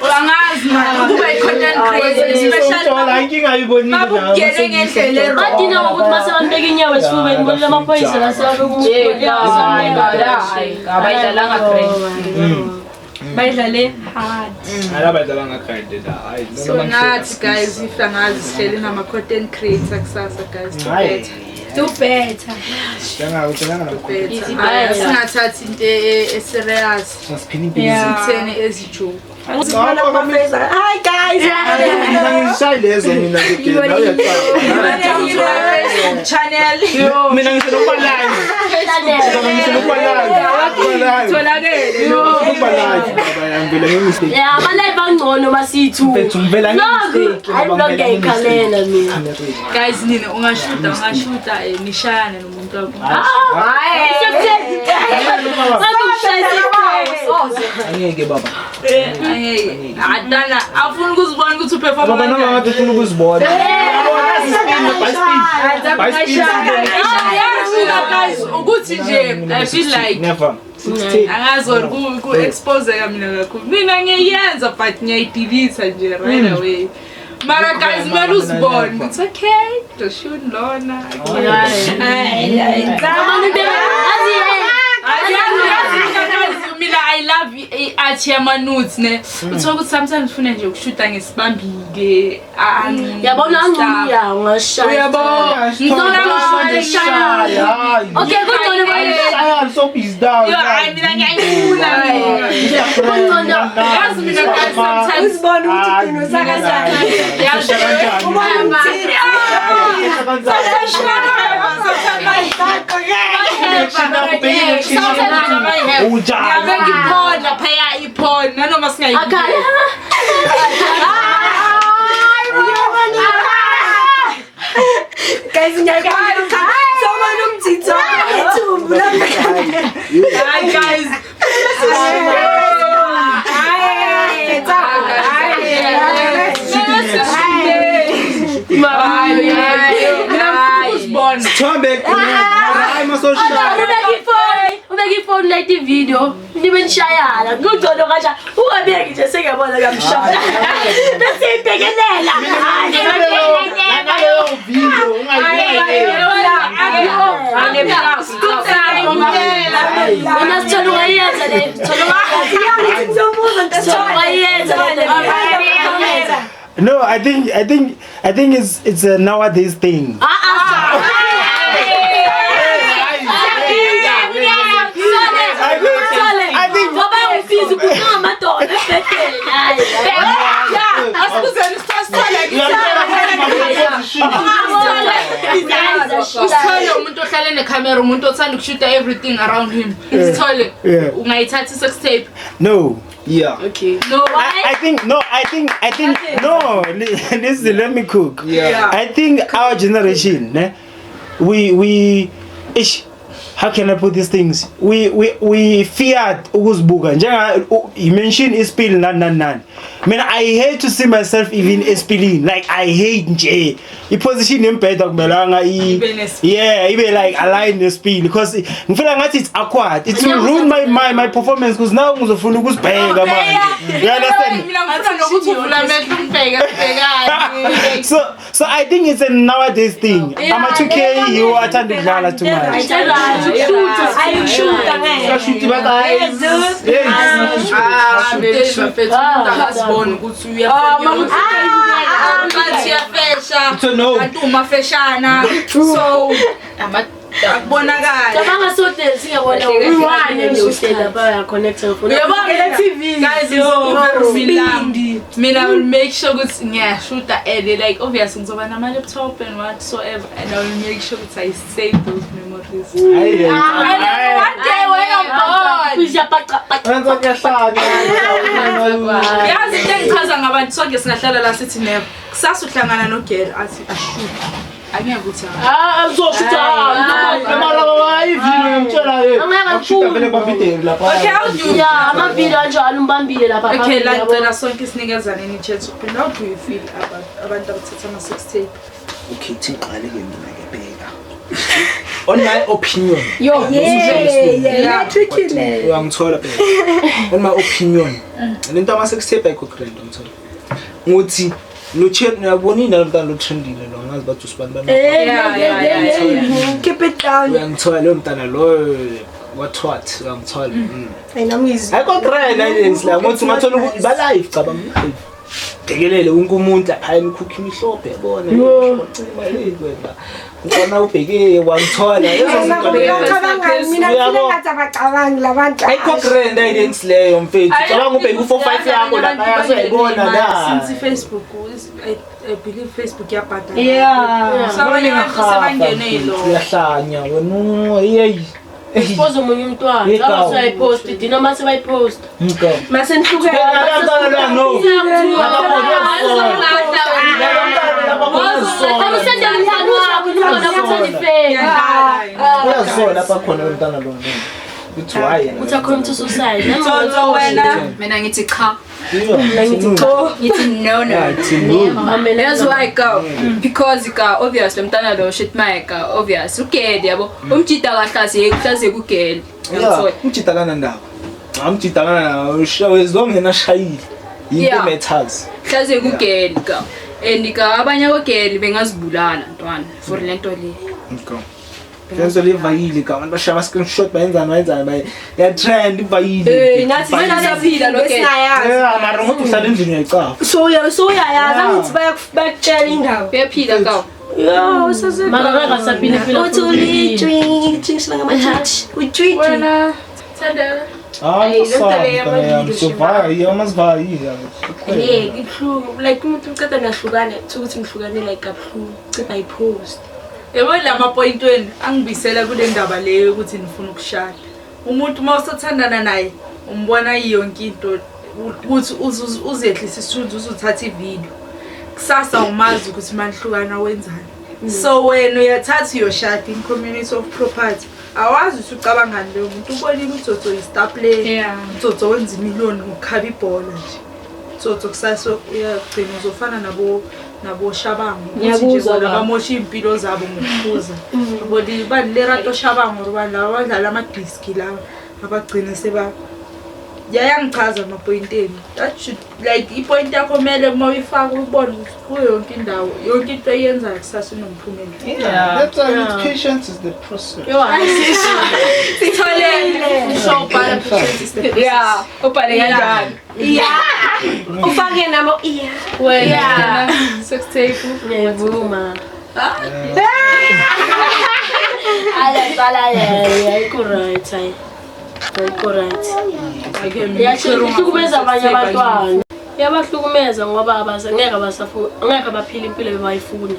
angazi man ukuba i-content creator especially Umjola inkinga ayibonile mabukele ngendlela e-wrong. Badina ukuthi mase bambeka inyawo esifubeni bona amaphoyisa la sebabe Abayidlalanga grand. Bayidlale hard. Alabadlalanga grand la. Hayi. So nathi guys, if angazi sihleli nama-content creator kusasa guys, do Hayi. better. Do better. Njenga Do better. Hayi, singathathi into e-serious. Sasiphila impilo. Yeah. Sithene ezijoke. Uzibona kuma-Facebook. Hi guys. Mina ngishayi lezo mina ke nawe uyacabanga. Facebook channel. Mina ngisenokuba live. Mina ngisenokuba live. Tholakele. Ukuba live baba yami vele nge-mistake. Yeah, ama-live angcono masiyi-two. Mfethu ngivela nge-mistake. Hayi, vlog ngiyayikhalela mina. Guys, nina ungashuta nishayane nomuntu wakho. Angeke baba. Angeke. Adana afuna ukuzibona ukuthi uperform Baba noma kanjani. ngabe ufuna ukuzibona. Guys, ukuthi nje I feel like Never. 16. angazi or ku expose mina kakhulu. Mina ngiyenza but ngiyayidelete nje right away. Mara guys, kumele uzibone. It's okay. Just shoot lona. Mina I love i-art yama-nudes ne. Uthola ukuthi sometimes ufuna nje ukushuta ngesibambile. Yabona angcono ungashaya. Uyabona? Ngicela ukushaya. Okay, kungcono I'm so pissed down. Yo, hayi mina ngiyayifuna mina. Yazi mina guys sometimes Uzibona ukuthi udunusa kanjani. Ubona umthini. Ngiyabeka iphone laphaya iphone nanoma singayibeki. Guys, ngiyakhala. Sobona umthitho ethumbu lapha. Hayi guys. Hayi, Thombe hayi masoshaya. Ubeka ifoni light video nibe nishayana kungcono kanjani ungabeki nje sengiyabona kuyamshaya bese ibhekelela. Naleyo video Mina sithola ungayenza le thola ungayenza le. No, I think it's a nowadays thing. I think Usithole umuntu ohlale necamera, umuntu othanda ukushuta everything around him. Usithole ungayithatha i-sex tape. No. Yeah. Okay. No. I think no. Listen, let me cook. Yeah. I think our generation, ne, we ish, how can I put these things? We feared ukuzibuka. Njenga you mentioned ispili nan. Man, I hate to see myself even espilini. Like I hate nje. I-position yembheda kumelanga i yeah, ibe like align nespili because ngifeel ngathi it's awkward. It will ruin my performance because now ngizofuna ukuzibheka manje. You understand? Mina ngifuna nokuthi uvula amehlo ungibheke sibhekane. So I think it's a nowadays thing. Ama 2K you athanda ukudlala too much. Sashuthi bakayi. Asibone ukuthi uyafesha. Kanti umafeshana. So akubonakala. Cabanga sote singabona uyi-one nje uhleli lapha uyaconnecta ngefoni. Uyabona TV guys, mina I will make sure ukuthi ngiyashuta early, like obviously ngizoba nama laptop and whatsoever, and I will make sure ukuthi I save those memories. And then one day when I'm born, yazi into engichaza ngabantu abantu sonke singahlala la sithi never. Kusasa uhlangana nogirl athi ashu. Angeke uthi Ah, uzoshutha. Mara bayiviwe ngitshela ye. Angeke vele bambideni lapha. Okay, how do you Yeah, amavidiyo anjalo umbambile lapha. Okay, la ngicela sonke sinikezane i-chat ukuphela. How do you feel about abantu abathatha ama-sex tape? Okay, thiqale ke mina ke bheka. On my opinion. Yo, yeah, tricky le. Uyangithola bheka. On my opinion. Lento ama sex tape ayikho grand ngithola. Ngothi lo chat uyabona lo mntana lo trendile lo ngazi bathi usibani bani. Yeah. Keep it down. Uyangithola lo mntana lo what uyangithola. Ayinamizwa. Ayikho grand ayinsi la ngothi ungathola ukuthi ba live cabanga live. Bhekelele wonke umuntu lapha emikhukhu imihlophe yabona. Ucima hey wena. Ngibona ubheke wangithola lezo zinto lezo. Mina ngifile ngathi abacabangi labantu. Ayikho grand ayinsi leyo mfethu. Cabanga ubheke u4 5 yakho lapha uyayibona la. Since Facebook I believe Facebook iyabhadala. Yeah. So abanye abantu sebangene lo. Uyahlanya wena hey. Expose omunye umntwana. Abasayipost, dina mase bayipost. Mase nihlukene. No. Uyazola lapha khona lo mntana lo. Uthi why yena? Uthi akhona to suicide. So wena mina ngithi cha. Ngithi cha. Ngithi no no. That's why go because ka obviously mntana lo shit my ka obvious ugele yabo. Umjita kahlaze kuhlaze kugele. Yeah, umjita kanandaba. Umjita kanandaba as long yena shayile. Into matters. Hlaze kugele ka. And ka abanye abogele bengazibulala ntwana for lento le. Okay. Lenzo livayile ka abantu bashaya screenshot bayenzani baye ya trend ivayile. Nathi sisaphila lo ke. Yeah, mara umuntu uhlala endlini uyayicafa. So uyayazi angithi bayakutshela indaba. Uyaphila ka. Yo, usase. Mara ngeke asaphila phila. Uthi ulitwi, ngamatshatshi. Utwi. Wena Thanda. Ah, so Yeah, ibuhlungu like umuntu uqeda nahlukane ukuthi ngihlukane like kabuhlungu ceda ipost. Yebo lama point wenu angibisela kule ndaba leyo ukuthi nifuna ukushada. Umuntu uma usathandana naye umbona yonke into ukuthi uzehlisa isithunzi uzothatha ivideo. Kusasa umazi ukuthi manihlukana wenzani. So wena uyathatha uyoshada in community of property. Awazi ukuthi ucabangani leyo muntu ubonile utsotso i-star player. Utsotso wenza imiliyoni ngokukhaba ibhola nje. Utsotso kusasa uyagcina uzofana nabo Shabangu ukuthi nje bona bamosha impilo zabo ngokuphuza. Ubona bani lerato Shabangu ngoba laba badlala amadiski laba abagcina seba yayangichaza amapointeni. That should like ipoint yakho kumele uma uyifaka ubone ukuthi kuyo yonke indawo yonke into eyenzayo kusasa inomphumela. Yeah, that's why patience is the process. Yo, sitholele so bhala patience is the process. Yeah, ubhale kanjani? Yeah. Ufake namo iya. Wena sex tape ngiyavuma. Ala bala ayikho right ayi. Ayikho right. Iyahlukumeza abanye abantwana. Iyabahlukumeza ngoba ngeke abasafuna, ngeke abaphila impilo bebayifuna.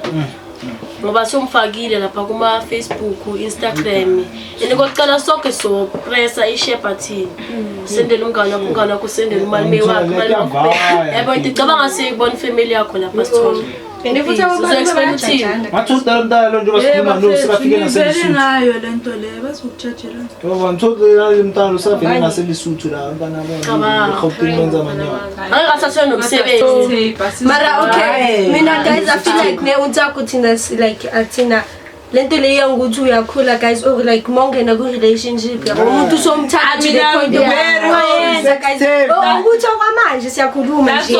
Ngoba somfakile lapha kuma Facebook, Instagram. And kokuqala sonke so pressa i-share button. Sendele umngane wakho, umngane wakho sendele umalume wakho, umalume wakho. Yabo ngicabanga siyibona family yakho lapha sithole. Futhi abantu bayajajana. Ngathi udala lo njengoba sikhuluma lo sifike naseLesotho. Ngayo lento le bazokujajela. Ngoba ngithola umntana usafike naseLesotho la abantwana abanye eGauteng benza amanyala. Angeke asathola nomsebenzi. Mara okay, mina guys I feel like ne utsako thina like athina lento leyo ukuthi uyakhula guys or like mongena ku relationship yabo umuntu somthatha to the point where guys ukuthi okwamanje siyakhuluma nje.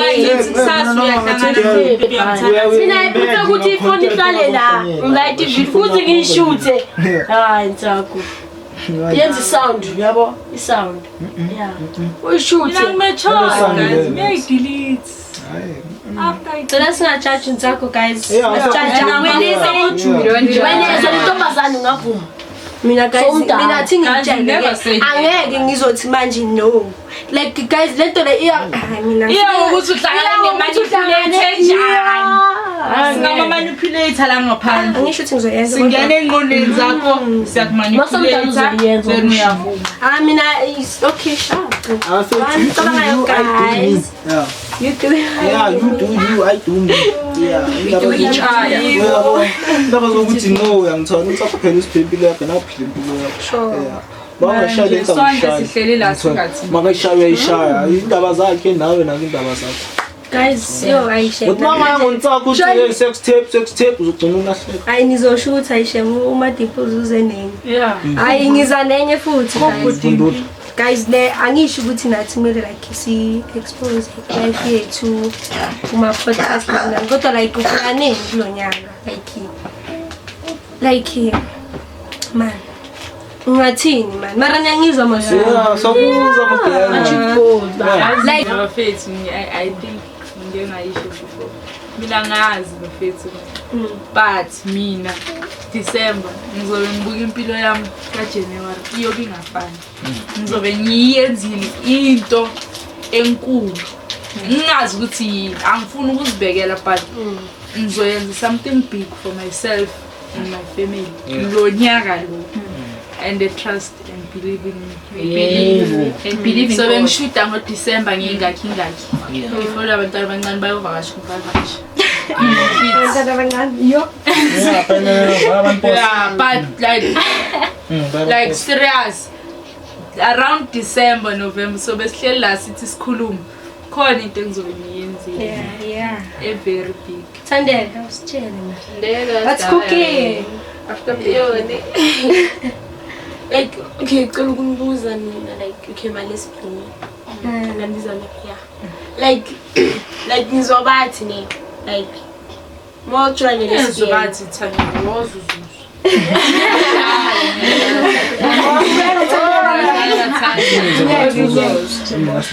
Mina iphutha ukuthi ifoni ihlale la ngilayite ivideo futhi ngiyishuthe. Hayi ntsako yenza sound yabo isound yeah uyishuthe. Mina ngimethole guys ngiyayidelete. After singajudge ntsako guys. Wena intombazane ungavuma. Mina guys mina athi ngitshele angeke ngizothi manje no. Like guys lento le iya mina iya ukuthi uhlangana ngemanipulate njani. Singama manipulate la ngaphandle. Angisho ukuthi ngizoyenza. Singena engqondweni zakho siyakumanipulate then uyavuma. Ah mina okay sharp. Guys. Yeah. You do. Yeah, you do you, I do me. Yeah, We do each other. Uyabo, indaba zokuthi no, uyangithola uthi phela usiphila impilo yakho nawe uphila impilo yakho. Sure. Yeah. Bangashaya Manje, lento sonke angishaya. sihleli la singathi. Makayishaya uyayishaya. Indaba zakhe nawe nake indaba zakho. Guys, yo ayishem. Uthi mama yangontsaka uthi hey sex tape, sex tape uzogcina ulahleka. Hayi nizoshutha ayishem uma dimples uze nenye. Yeah. Hayi ngiza nenye futhi guys. Fundula. Guys ne angisho ukuthi nathi kumele like si expose life yethu kuma podcast nani kodwa like ufukaneni kulo nyaka like man ungathini man mara niyangizwa manje. Yeah, sakuza mabheka. Like bafethu I think ngike ngayisho before. Mina ngazi bafethu. But mina December ngizobe ngibuka impilo yami kaJanuary iyobe ingafani. Ngizobe ngiyenzile into enkulu. Ngingazi ukuthi yini, angifuni ukuzibekela but ngizoyenza something big for myself and my family. Lo nyaka lo. And they trust and believe in me. Believe and believe in So God. bengishuta ngoDecember ngingakhi ingakhi. Before abantwana abancane bayovakasha ngivakasha. abantwana abancane yo. Yeah, phela abantu Yeah, but like serious around December, November so besihleli la sithi sikhuluma. Khona into engizobe ngiyenzile. Yeah. A very big. Thandeka usitshele man. Ndeka, What's cooking? After Yone. Like okay, cela ukunibuza nina like okay my lesbian. Ngandiza ne yeah. Like ngizobathi ne like more trying to lesbian. Ngizobathi Thando wozuzuzu.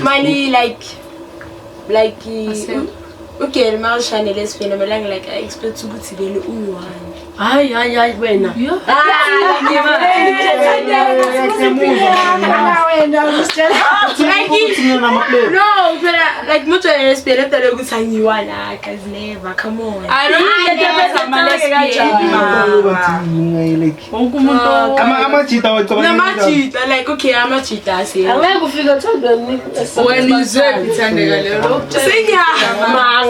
Mani like okay mawushane lesbian amelanga like I expect ukuthi vele uyi-one. Hayi hayi hayi wena. No, phela like motho lesbian after ukuthi angiyi-one ah guys never come on. I don't think ama-lesbian. Wonke umuntu Amajita wacabanga. Namajita like okay amajita ase. Angeke ufike othandweni. wena izwephi Thandeka lelo Sengiyamanga.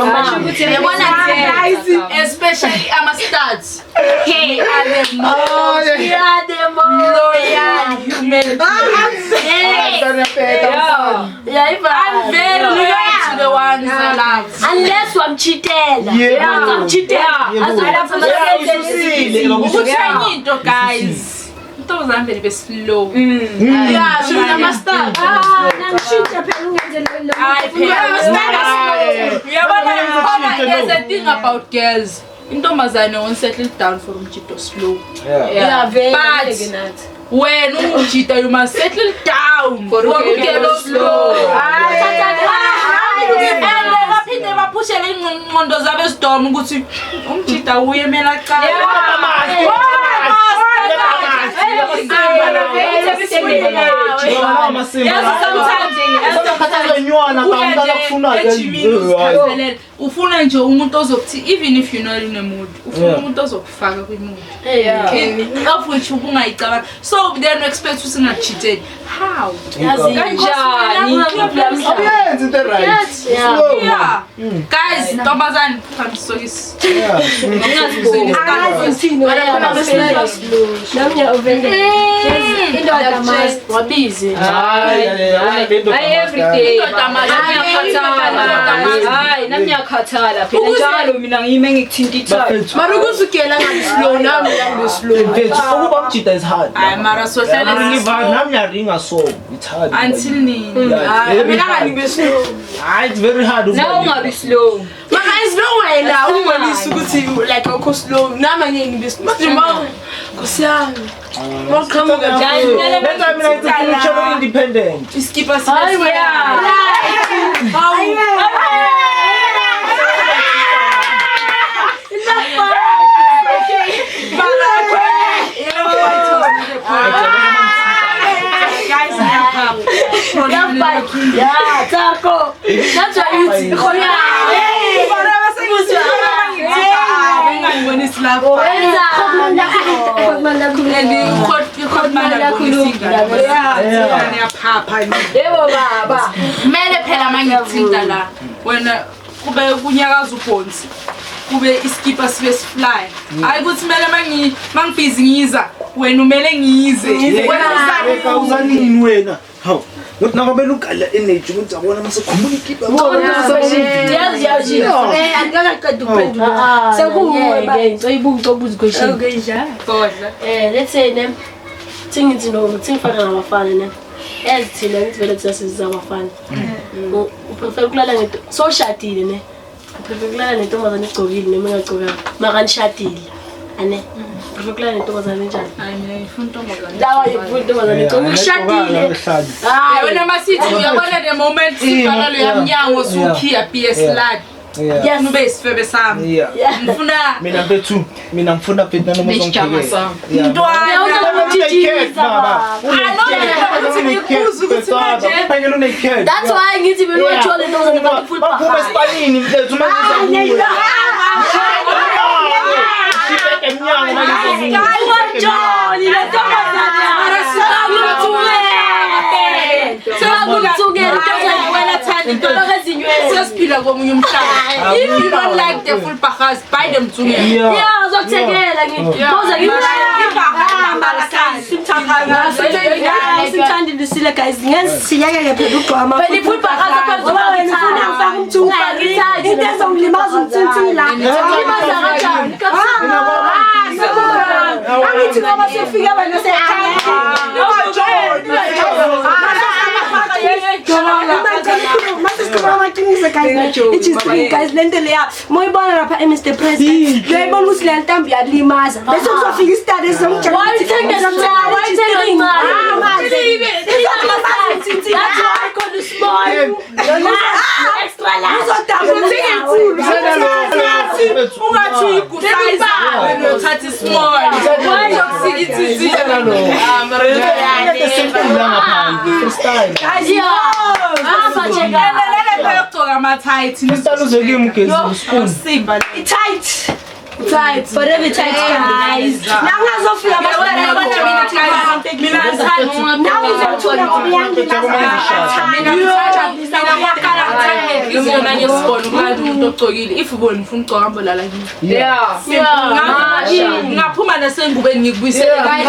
Yabona guys, especially ama-studs. Hey, are the most loyal human beings. Yeah, I'm very loyal to the ones I love. Unless wamchitela. Yebo. Wamchitela. Yebo. Ukuthi enye into guys, intombazane vele be slow. Yeah, so nama-star. Ah, nangishintsha phela ungenze lo. Hayi phela. Uyabona khona there's a thing about girls. Intombazane won't settle down for umjito slow. Yeah, very But when umjita you must settle down for umjito slow. And baphinde baphushele ingqondo zabo esidom ukuthi umjita uyemela qala. Ufuna nje umuntu ozokuthi even if you're not in a mood, ufuna umuntu ozokufaka kwi-mood. Of which ubungayicabanga. So then we expect ukuthi singacheateli. How? Kanjani? Abuyenzi into right. Slow. Yeah. Guys, ntombazane phambi sokisi. Yeah. Angazi uthini wena. Nami ngiya-offended. Indoda must. Wabize. Hayi, every day. Indoda must. Hayi, nami ngiyakhathala phela njalo mina ngiyime ngikuthinta ithaya. Bafethu. Mara ukuzugela ngabe slow nami ngibe slow. Mfethu, ukuba umjita is hard. Hayi mara sohlale Ngiva nami ngiyaringa so it's hard. until nini? Yeah, it's very Mina hard. ngibe slow. Hayi, it's very hard. ukuba Nawe ungabi slow. Mara as long wena ungibonisa ukuthi like awukho slow nami angeke ngibe slow. Manje ma Nkosi yami. Mawuqhamuka Guys, nje. kumele Benza mina ngithi future independent. Iskipa Hayi wena. Hawu. Guys, ngiyaphapha. Yeah, Tsako. That's why you Bengangibonisi lapho. And ukhotman yakhuluma. Yeah, yaphapha. Yebo baba. Kumele phela mangithinta la. Wena kube kunyakaza ubhonsi. Kube iskipa sibe sifly. Hayi ukuthi kumele mangibhizi ngiza wena umele ngize. Wena uzanini wena? Hawu. Ngothi nakabela ugala energy ukuthi abona mase khumula ikipa. Yazi. Angikaqedi ukuphendula. Sekuwuwe ke ngizoyibuka ubuza question. Okay ja. Godla. Let's say ne thingithi no ngifaka nabafana ne. As thina ngithi vele siyasiza abafana. Uprefer ukulala ngento so shadile ne. Uprefer ukulala nentombazane egcokile noma engagcokanga. Maka nishadile. Ane. Uprefer ukulala nentombazane enjani? Hayi mina ngifuna intombazane. Lawa ngifuna intombazane egcokile. Ushadile. Hayi wena masithi uyabona the moment sibhala lo yamnyango sukhiya PS lad. Yeah. Nube isifebe sami. Ngifuna mina mfethu, mina ngifuna mfethu noma uzongibhekela. Ntwana baba. That's why ngithi mina uthole intombazane bathi full power. Baphuma esipanini mfethu manje ngiza kuwe. Jolly le ntombazane. Sesiphila komunye umhlaba. If you don't like the full bahas, buy them to me. Yeah, uzokuthekela ngithi. Boza Simthandi Lucille guys. Ngesiyeke ke phela ugqama. Phela i-full bahas ngoba wena ufuna ngifaka umthunga. Into ezongilimaza umthinthi la. Ngilimaza kanjani? Angithi ngoba sefike wena seyakhanya. Guys, guys, lento leya moyibona lapha eMr President uyayibona ukuthi le ntambi yalimaza bese kuzofika isitade esizomjela ungathi uyigusize wena uthatha ismall Tight. Tight. Forever tight guys. Nangazofika if ubona ufuna ugcoka ambolala kimi. Ngaphuma nasengubeni ngikubuyisele guys.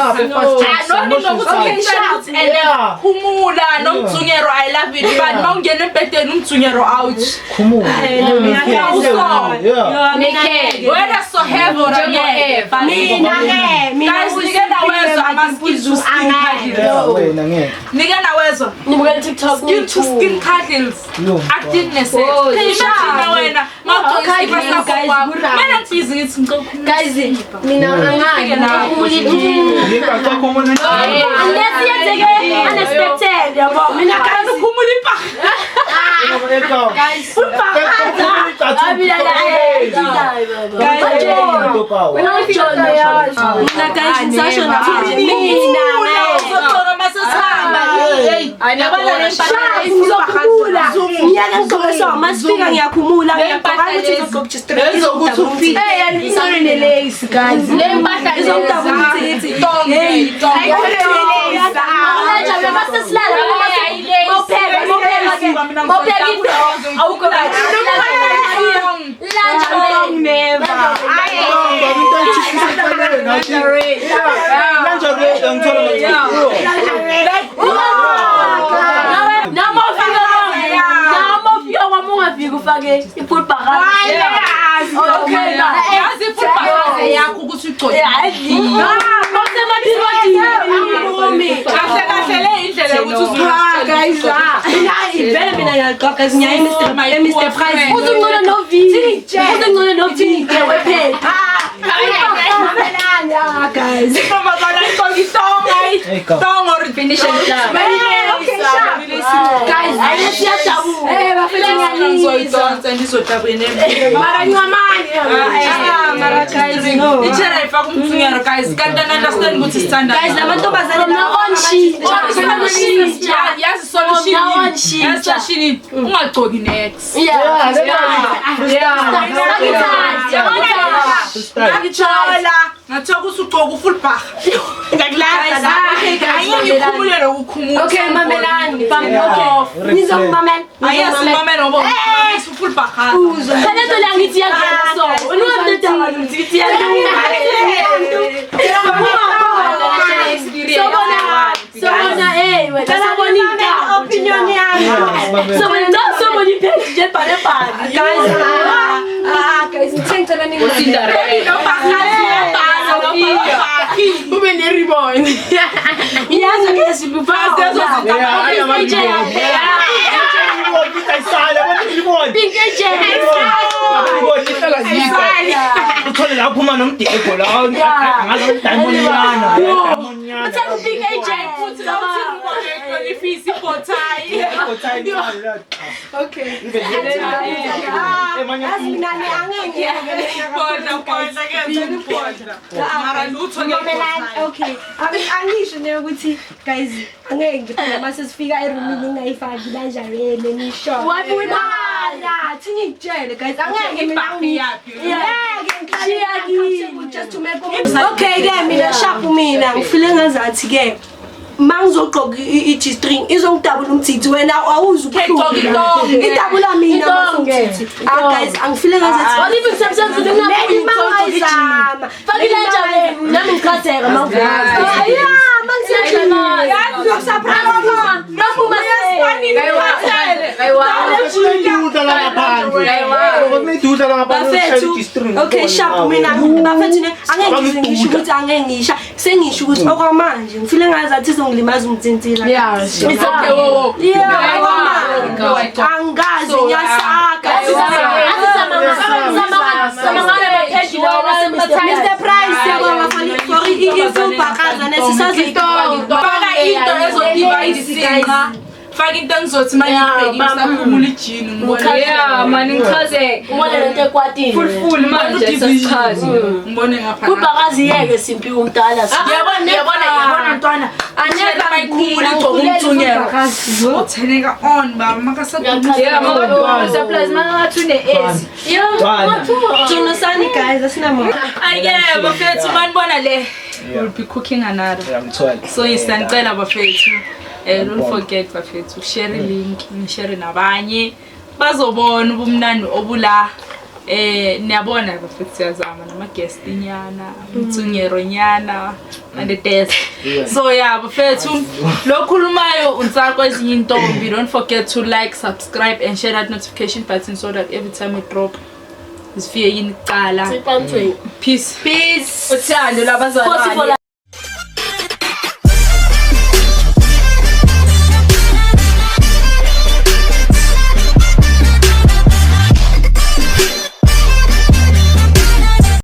Khumula nomthungero I love it but mawungena embhedeni umthungero out. Khumula. Wena so have or ngeke. Mina ke mina guys nike nawezwa ama skills to skin cuddles. Nike nawezwa nibukela TikTok skin to skin cuddles. Acting nese. Imagine wena mawugcoka isikipa sakho kwakho. Mina ngibhizi ngithi ngicela guys mina angeke Unless yenzeke unexpected yabo mina guys ukhumula impahla. Guys Mr. Price. Guys. Ungagcoki next. Ngathiwa ukuthi ugcoka ufull bar. Ngiyakulahla la. Angeke ngikhumule lokukhumula. Okay, mamelani. Okay. Nizongimamela. Ayasimamela ngoba ufull bar. Uzwa. Phela lento le angithi iyangena so. Uningabudedanga ngithi iyangena. Sobona sobona eh wena sobona intambo. Opinion yami. Sobona sobona ipage nje ebhale bhale. Guys, ah guys, ngithe ngicela ningimamelele. Ube ne-ribbon. Ngiyazi ke Pink agent. Uthole la uphuma nomdego la angazi diamond yana. Uthenga pink agent Futhi la uthi ifisi ibhotayi. Okay. Yazi mina ne angeke Bhodla bhodla ke ngicela ibhodla. Mara lutho ke Mamelani, okay. Angisho ne ukuthi guys angeke ngiphuma mase sifika erumini ngingayifaki kanjani nisho. Wabona. Thi ngikutshele guys angeke mina Ibhaki Ngeke ngihlale just to make Okay ke mina sharp mina ngifile ngazathi ke mangizogqoka i-G-string izongidabula umthithi wena awuzi gqoka intonge. Idabula mina Intonge. masongithithi. Ah guys angifile ngazathi What if ngisemsebenzini Maybe ngingabuyi mangayizama. Faka ilanja le nami ngichazeka mawuvela. Yeah, mangisendlini. Yazi uyokusurprise. Lokhu Kuneduda la ngaphandle. Kuneduda la ngaphandle. Bafethu, okay sharp mina bafethu ne angeke ngize ngisho ukuthi angeke ngisha sengisho ukuthi okwamanje ngifile ngazathi izongilimaza umthinthila. Yeah, sure. It's okay, wo wo. Yeah, okwamanje angazi ngiyasaka. Mr Price siyabonga for i-info nesisazoyifaka. Faka into ezodivide isinqa. Faka into engizothi manje ngibheke ngisakhumula ijini ngibone. Yeah, man ngichaze. Ubone lento ekwatile. Full full manje sasichaze. Ngibone ngapha. Kubhakazi yeke simpi umdala. Yabona yabona yabona ntwana. Aneka mayikhumula igcoka umthunyelo. Utheneka on baba makasaduma. Yeah, makaduma surprise mangathi une-S. Tunosani guys asinamo. Ayike bafethu manibona le. We'll be cooking another. Uyangithola. So ngisanicela bafethu. Don't forget bafethu share link, nishare nabanye. Bazobona ubumnandi obula. Niyabona bafethu siyazama nama guest nyana, umthunyero nyana and the desk. So yeah bafethu lokhulumayo uNtsako ezinye intombi. Don't forget to like, subscribe and share that notification button so that every time we drop isifike yini kuqala. Peace. Peace. Uthando labazalwane.